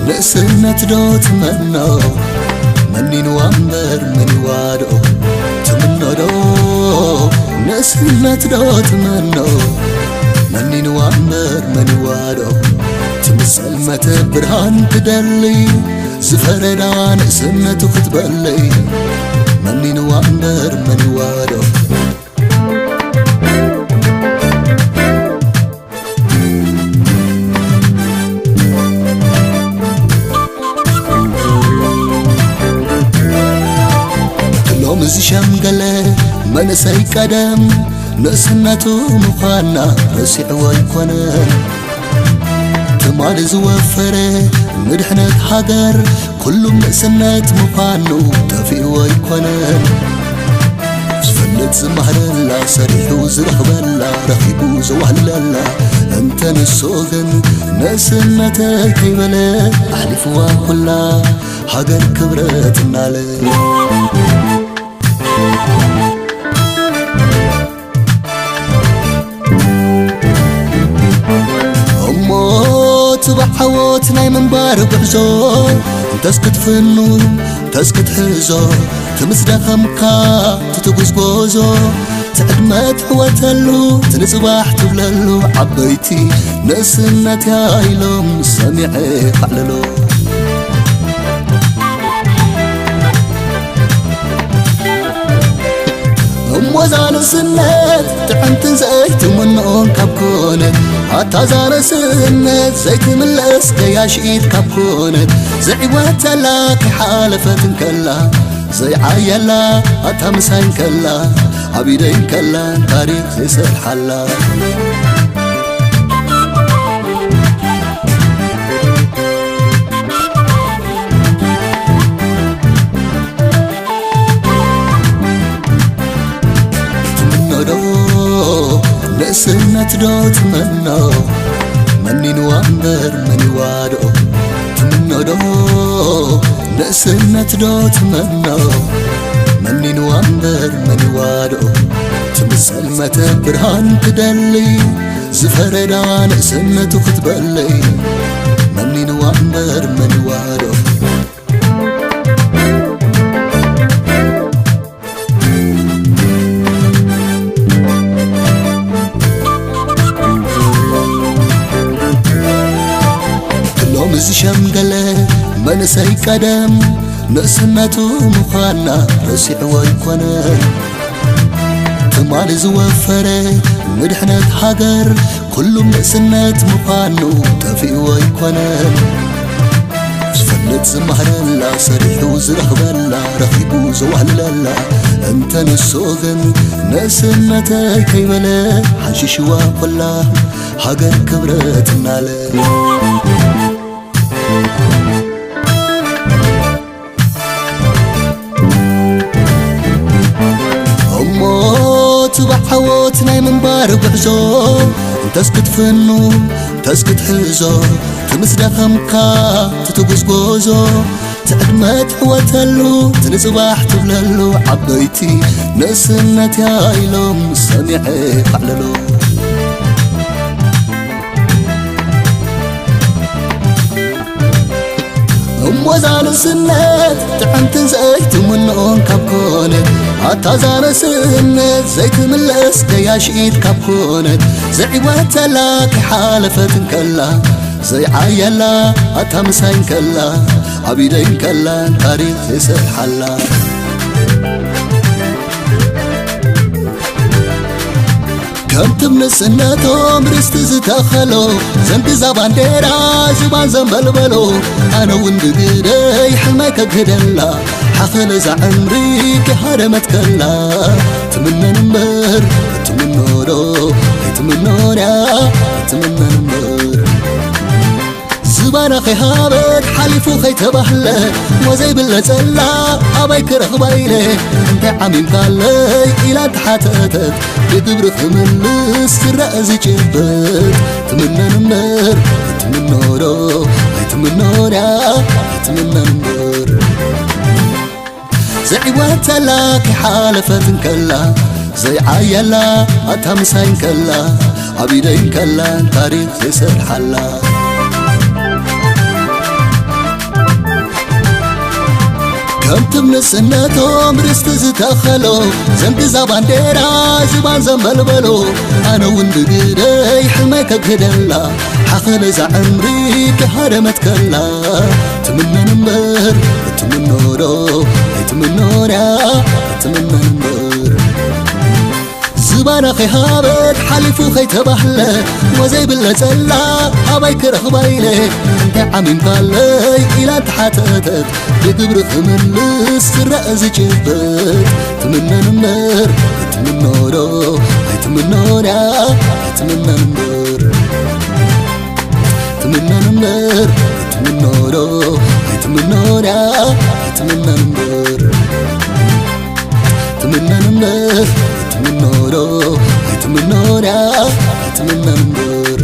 ንእስነት ዶ ትመኖ? መኒንዋ እምበር መኒዋ ዶ ትምኖ ዶ? ንእስነት ዶ ትመኖ? መኒንዋ እምበር መኒዋ ዶ? ትምሰል መተ ብርሃን ትደሊ፣ ዝፈረዳ ንእስነቱ ክትበሊ። መኒንዋ እምበር መኒዋ ዶ? ሎሚ ዝሸምገለ መንእሰይ ቀደም ንእስነቱ ምዃና ረሲዕዎ ኣይኮነን። ትማሊ ዝወፈረ ንድሕነት ሃገር ኩሉ ንእስነት ምዃኑ ጠፊእዎ ኣይኮነን። ዝፈልጥ ዝማህረላ፣ ሰሪሑ ዝረኽበላ፣ ረኺቡ ዘዋህልለላ። እንተ ንሱ ግን ንእስነተይ ከይበለ ኣሕሊፍዋ ኩላ ሃገር ክብረት እናለ። እሞ ትባዕ ዓወት ናይ ምንባር ጉዕዞ እንተስ ክትፍኑ እንተስ ክትሕዞ፣ ትምስ ደኸምካ ትትጉዝጎዞ፣ ትዕድመ ትዕወተሉ ትንጽባሕ ትብለሉ፣ ዓበይቲ ንእስነትያ ኢሎም ሰሚዐ ኣዕለሎ። እሞ እዛ ንእስነት ጥዕምትን ዘይትምንኦን ካብ ኮነት፣ ኣታ እዛ ንእስነት ዘይትምለስ ገያሽ ኢድ ካብ ኮነት፣ ዘይዕወተላ ከይሓለፈት እንከላ፣ ዘይዓየላ ኣታ ምሳይ እንከላ፣ ኣብ ኢደይ እንከላ ታሪኽ ዘይሰርሓላ። ትምኖ ዶ ንእስነት ዶ ትመኖ? መኒንዋ እምበር መኒዋ ዶ ትምኖ ዶ? ንእስነት ዶ ትመኖ? መኒንዋ እምበር መኒዋ ዶ? ትምሰል መተ ብርሃን ትደሊ፣ ዝፈረዳ ንእስነቱ ክትበሊ። መኒንዋ እምበር መኒዋ ዶ? ሎሚ ዝሸምገለ መንእሰይ ቀደም ንእስነቱ ምዃና ረሲዕዎ ኣይኮነን። ትማሊ ዝወፈረ ንድሕነት ሃገር ኩሉ ንእስነት ምዃኑ ጠፊእዎ ኣይኮነን። ዝፈልጥ ዝማህረላ፣ ሰሪሑ ዝረኽበላ፣ ረኺቡ ዘዋህልለላ። እንተ ንሱ ግን ንእስነተይ ከይበለ ሓንሺሽዋ ኮላ ሃገር ክብረት እናለ። እሞ ትባዕ ዓወት ናይ ምንባር ጉዕዞ እንተስ ክትፍኑ እንተስ ክትሕዞ፣ ትምስ ደኸምካ ትትጉዝጎዞ፣ ትዕድመ ትዕወተሉ ትንጽባሕ ትብለሉ፣ ዓበይቲ ንእስነትያ ኢሎም ሰሚዐ ኣዕለሎ። እሞ እዛ ንእስነት ጥዕምትን ዘይትምንኦን ካብ ኮነት፣ ኣታ እዛ ንእስነት ዘይትምለስ ገያሽ ኢድ ካብ ኮነት፣ ዘይዕወተላ ከይሓለፈት እንከላ፣ ዘይዓየላ ኣታ ምሳይ እንከላ፣ ኣብ ኢደይ እንከላ ታሪኽ ዘይሰርሓላ። ከምቲ ብንእስነቶም ርስቲ ዝተኸሎ፣ ዘንግዛ ባንዴራ ዝባን ዘንበልበሎ፣ ኣነ እውን ብግደይ ሕልመይ ከግህደላ፣ ሓኸለ እዛ ዕምሪ ከይሃደመት ከላ፣ ትምነን እምበር ትምኖ ዶ ኣይትምኖን እያ፣ ኣይትምነን እምበር። ዝባና ከይሃበት ሓሊፉ ከይተባህለ፣ ወዘይብለ ጸላ ኣበይ ክረኽባ ኢለ፣ እንታይ ዓሚምካለይ ኢላ እንተሓተተት፣ ብግብሪ ክምልስ ዝረአ ዝጭበጥ፣ ትምነን እምበር ኣይትምኖ ዶ ኣይትምኖን እያ፣ ኣይትምነን እምበር። ዘይዕወተላ ከይሓለፈት እንከላ፣ ዘይዓየላ ኣታ ምሳይ እንከላ፣ ኣብ ኢደይ እንከላ ታሪኽ ዘይሰርሓላ። ከምቲ ንስነቶም ርስቲ ዝተኸሎ፣ ዘንግዛ ባንዴራ ዝባን ዘንበልበሎ፣ ኣነ እውን ብግደይ ሕልመይ ከግህደላ፣ ሓኸለ እዛ ዕምሪ ክሃደመት ከላ። ትምነን እምበር ትምኖ ዶ ኣይትምኖን እያ፣ ኣይትምነን እምበር። ዝባና ከይሃበት ሓሊፉ ከይተባህለ፣ ወዘይ ብለጸላ ኣባይ ክረኽባ ኢለ፣ እንታይ ዓሚምካለይ ኢላ እንተሓተተት፣ ብግብሪ ክምልስ ዝረአ ዝጭበጥ። ትምነን እምበር ትምኖ ዶ ኣይትምኖን እያ፣ ኣይትምነን እምበር። ትምነን እምበር ትምኖ ዶ ኣይትምኖን እያ፣ ኣይትምነን እምበር። ትምነን እምበር ትምኖ ዶ ኣይትምኖን እያ፣ ኣይትምነን እምበር።